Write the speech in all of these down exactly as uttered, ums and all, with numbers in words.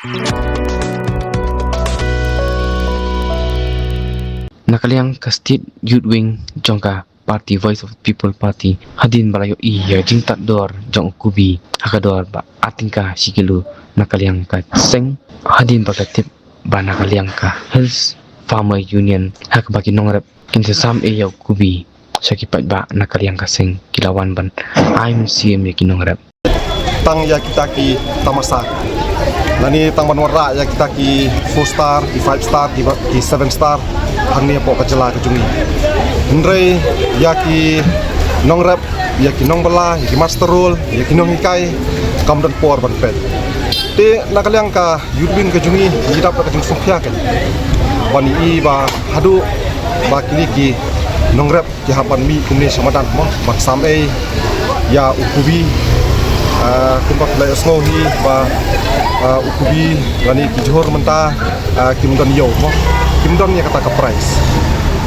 Na ka liang ka State Youth Wing jong ka Party Voice of People Party, hadien ba la ïohi ïa ka jingtad dor jong u kubi ha ka dor ba ar tyngka shi kilo na ka liang ka seng, hadien ba ka tip ba na ka liang ka Hills Farmer Union ha kaba ki nongrep kin sa sam ei ïa u kubi sha ki paidbah na ka liang ka seng, ki la wan ban ai mynsiem ïa ki nongrep. Tang ïa kita ki tamasa. Lane tang ban wanrah ïa kita ki four star, ki five star, ki, ki seven star hangne hapoh ka jylla ka jong ngi. Hynrei ïa ki nongrep, ïa ki nongbylla, ïa ki master roll, ïa ki nonghikai, kam don por ban peit. Te na ka liang ka Youth Wing ka jong ngi, ngi dap da ka jingsngewkhia kane. Ban ïohi ba haduh ba kine ki nongrep ki hap ban mih kumne sha madan mo, ban sam ei ïa u kubi. Ah, kumba phi la ïohsngew hi ba, ah, u kubi lane ki jhur mynta, ah, kim don ïew mo, kim don ïa kata ka price.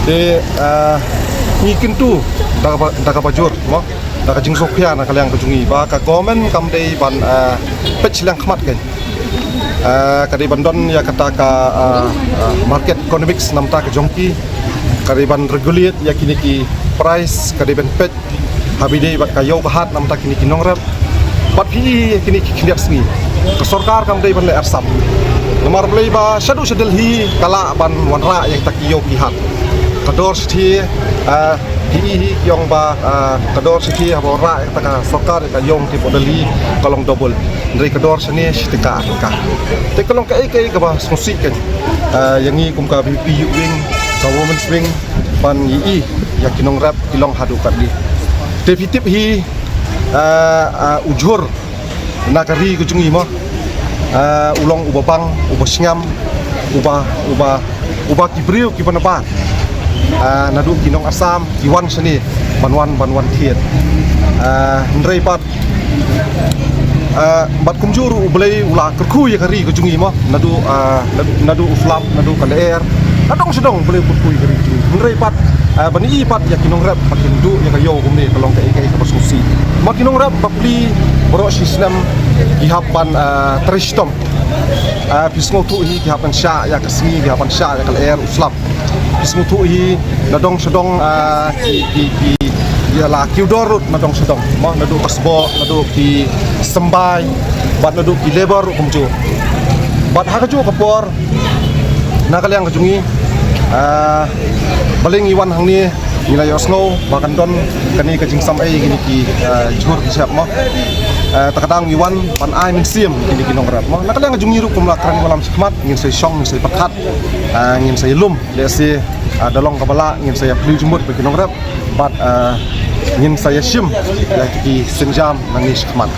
Te, ah, ngi kyntu da kaba, da kaba jur mo, da ka jingsngewkhia na ka liang ka jong ngi ba ka government kam dei ban, ah, peit shiliang khmat kane. Ah, ka dei ban don ïa kata ka, ah, ah, market economics namar ka jong ki. Ka dei ban regulate ïa kine ki price, ka dei ban peit ha ba ïadei bad ka ïew ka hat namar kine ki nongrep. Bad phi ïa kine ki khyndiat sngi, ka sorkar kam dei ban leh arsap. Namar balei ba shaduh sha Delhi ka lah ban wanrah ïa kita ki ïew ki hat. Ka dor shathie, ah, phi ïohi hi ki ong ba, ah, ka dor shathie haba wanrah ïa kata ka sorkar ïa ka ïew ki hapoh Delhi ka long double. Hynrei ka dor shane shi tyngka ar tyngka. Te ka long kaei kaei kaba sngewsih kane. Ah, ïa ngi kum ka VPP Youth Wing, ka Women's Wing, ban ïohi ïa ki nongrep ki long haduh katne. Te phi tip hi, ah, ah, u jhur na ka ri ka jong ngi mo, ah, u long uba bang, uba sngem, uba, uba, uba ki briew kiba nabar, ah, naduh ki nong Assam ki wan shane ban wan, ban wan thied. Ah, hynrei pat, ah, bad kumjuh ruh U Blei u la kyrkhu ïa ka ri ka jong ngi mo, naduh, ah, naduh, naduh u slap, naduh ka lyer, nadong shadong U Blei u kyrkhu ïa ka ri ka jong ngi. Hynrei pat, ah, ban ïohi pat ïa ki nongrep ba kin duh ïa ka ïew kumne ka long kaei kaei kaba sngewsih. Ma ki nongrep bapli baroh shi snem ki hap ban, ah, trei shitom. Ah, phi sngewthuh hi ki hap ban shah ïa ka sngi, ki hap ban shah ïa ka lyer u slap. Phi sngewthuh hi nadong shadong, ah, ki, ki, ki, ïa la kiew dor ruh nadong shadong. Mo, naduh ka sboh, naduh ki symbai, bad naduh ki labour ruh kumjuh. Bad ha kajuh ka por, na ka liang ka jong ngi, ah, balei ngi wan hangne, ngi la ïohsngew ba kan don kane ka jingsam ei kine ki, ah, jhur ki shep mo. Ah, te ka daw ngi wan ban ai mynsiem kine ki nongrep mo. Na ka liang ka jong ngi ruh kum la kren ïa u lam shakhmat, ngin sa ïashong, ngin sa ïapyrkhat, ah, ngin sa ïalum, lehse, ah, da long kaba lah ngin sa ïaphylliew jingmut bad ki nongrep. Bad, ah, ngin sa ïashim ïa ki sienjam nangne shakhmat.